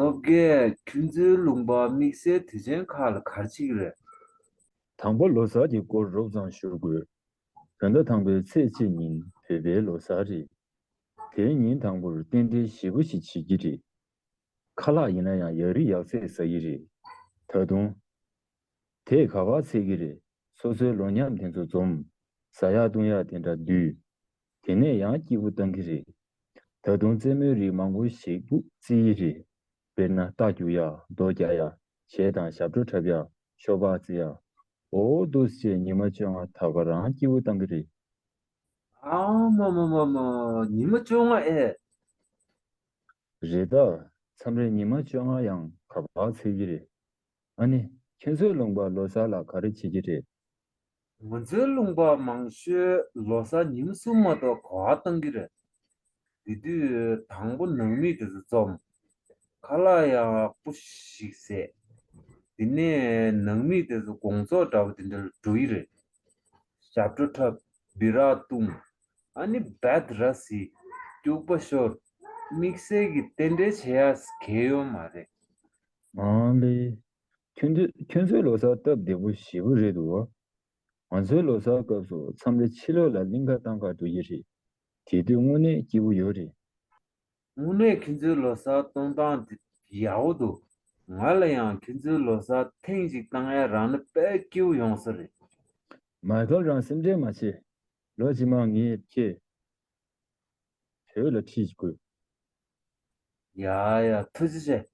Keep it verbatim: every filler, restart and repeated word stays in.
སྟོབས་རྒྱས། ཁྱོད་ཚོའི་ལུང་པ་དམིགས་བསལ་དུས་ཆེན་ཁག་ལ་ག་རེ་བྱེད་ཀྱི་རེད། དང་པོ་ལོ་གསར་གྱི་སྐོར་རོབ་ཙམ་ཞུ་དགོས། བོད་ཟླ་དང་པོའི་ཚེས་གཅིག་ཉིན་བོད་པའི་ལོ་གསར་རེད། དེའི་ཉིན་དང་པོར་རྟེན་འབྲེལ་ཞེ་པོ་ཞིག་བྱེད་ཀྱི་རེད། ཁ་ལག་ཡིན་ན་ཡང་ཡག་རིགས་ཡག་ཚད་ཟ་གི་རེད། ད་དུང་། དེས་ག་པར་འཚོལ་གྱི་རེད། སོ་སོའི་ལོ་ཉམས་དེ་ཚོ་འཛོམས། ཟ་ཡག་བཏུང་ཡག་དེ་འདྲ་བསྡུས། དེ་ནས་ཡང་སྐྱིད་པོ་བཏང་གི་རེད། ད་དུང་རྩེད་མོའི་རིགས་མང་པོ་ཞིག་བཙལ་གྱི་རེད། དཔེར་ན་རྟ་རྒྱུག་ཡག་རྡོ་རྒྱག་ཡག་གཞས་དང་ཞབས་བྲོ་འཁྲབ་ཡག་ཤོ་སྦག་རྩེ་ཡག་འོ་འདུག་སེ་བྱས་ཉི་མ་བཅོ་ལྔ་ད་ག་རང་སྐྱིད་པོ་བཏང་གི་རེད། ཨ་མ་མ་མ་མ། ཉི་མ་བཅོ་ལྔ་ཨེ། རེད་ད། མཚམས་རེ་ཉི་མ་བཅོ་ལྔ་ཡང་ག་པར་འཚོལ་གྱི་རེད། ཨ་ནི། ཁྱོད་ཚོའི་ལུང་པ་ལོ་གསར་ལ་ག་རེ་བྱེད་ཀྱི་རེད། ང་ཚོའི་ལུང་པ་མང་ཤོས་ལོ་གསར་ཉིན་གསུམ་མ་གཏོགས་ག་པར་བཏང་གི་རེད། དེ་དུས་དང་པོ་ནང་མི་དེ་ཚོ་འཛོམས། ཁ་ལག་ཡག་པོ་ཞིག་ཟས། དེ་ནས་ནང་མི་དེ་ཚོ་དགོང་ཚོགས་འདྲ་པོ་དེ་འདྲ་ལ་འགྲོ་ཡི་རེད། ཞབས་བྲོ་འཁྲབ། སྦི་རག་བཏུང་། ཨ་ནི་བེད་ར་བཟི། སྐྱུག་པ་ཤོར། དམིགས་བསལ་གྱི་རྟེན་འབྲེལ་བྱེད་ཡག་གང་ཡོད་མ་རེད། མ་ལེ། ཁྱོད་ཚོ་ཁྱོད་ཚོའི་ལོ་གསར་སྟབས་བདེ་པོ་ཞེ་པོ་རེད་འདུག་བ། ང་ཚོའི་ལོ་གསར་སྐབས་སུ་མཚམས་རེ་ཕྱི་ལོགས་ལ་གླིང་ག་གཏོང་ག་འགྲོ་གི་རེད། དེ་དུས་དངོས་གནས་སྐྱིད་པོ་ཡོད་རེད། དངོས་གནས་ཁྱོད་ཚོའི་ལོ་གསར་གཏོང་སྟངས་དེ་ཡག་པོ་འདུག་ང་ལ་ཡང་ཁྱོད་ཚོའི་ལོ་གསར་ཐེངས་གཅིག་བཏང་ཡ་རག་ན་དཔེ་སྐྱིད་པོ་ཡོང་ས་རེད། མའི་ཁལ་རང་སེམས་ཁྲལ་མ་བྱེད། ལོ་རྗེས་མ་ངས་ཁྱེད་བོད་ལ་ཁྲིད་དགོས། ཡ་ཡ། ཐུགས་རྗེ་ཆེ།